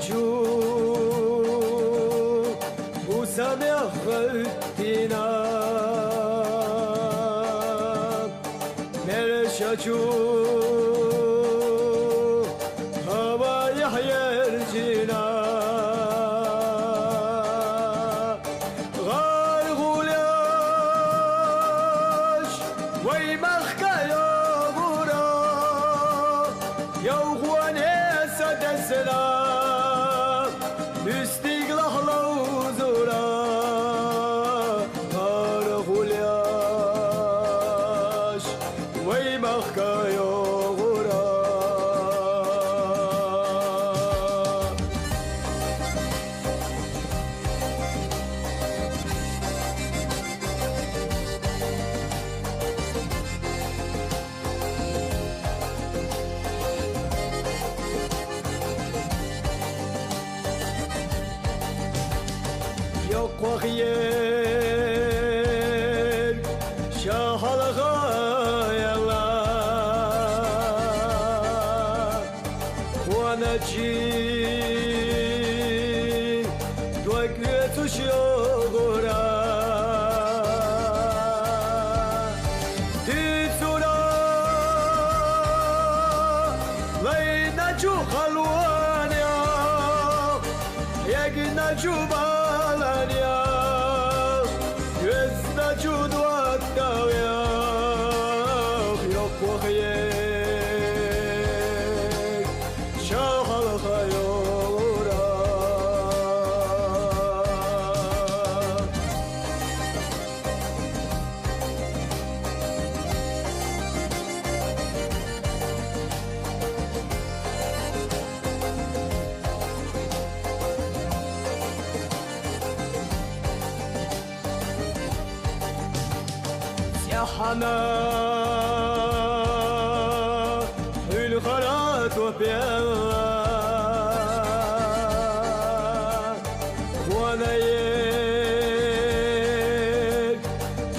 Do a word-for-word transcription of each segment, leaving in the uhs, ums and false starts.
Чу, усамехъ гъевттина, мерша чу, гьаваихъ яржина. Гъаргъулаш вай махка йогъура, явгъуне садесна, уьстигла гьалавзура. Гъаргъулаш вай махка йогъура. Йокъвахъ ер шагьалгъай алай, къваначи дакӀ вецуш йогъура. Туьцура лайначу халван ях, ягначу балан ях, вецначу датӀдав ях, йокъвахъ ер шагьалгъай йогъура. Сяхана гьуьл гъара топелла, къвана ер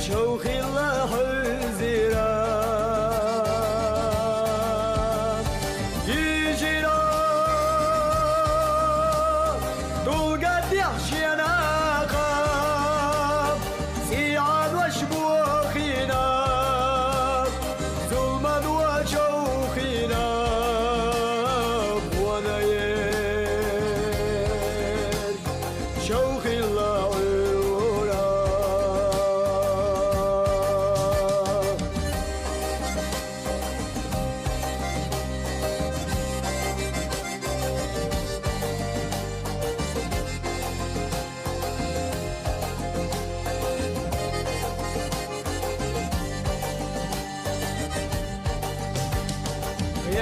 чавхилла гьуьзира. Гижира тулгатихъ шенахъа, сигьанвач бухина, зулманвач чавхина, къвана ер чавхилла гӀура.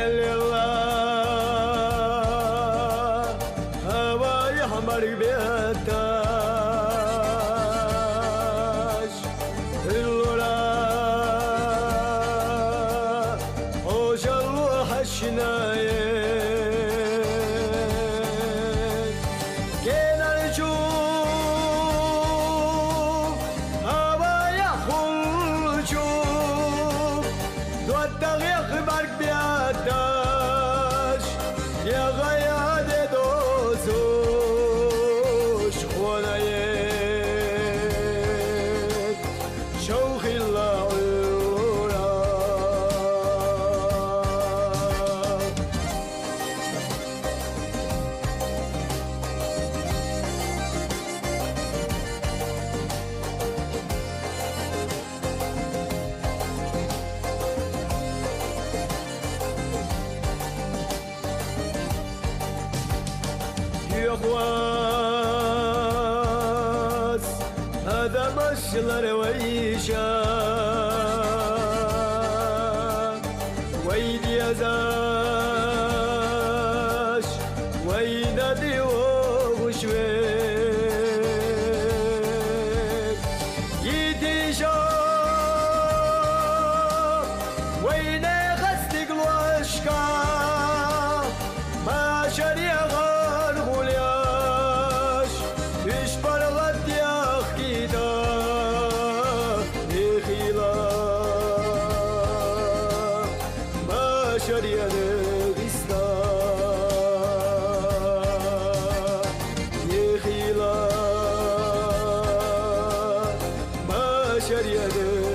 Елла гьавай гьамар беташ, гьуьллура гьожалу гьашнае. Кенар чу, гьавая хул чу, дуатагъ яхъ барг беташ, ягъая дедо суш къвана ер чавхилла гӀура. Юхваз адамашлар вайша, вайди язаш, вайнади вогъушвер. Йитиша вайне хастик луашка, машари гъаргъулаш, уьш паргъат яхкида, Şeriyede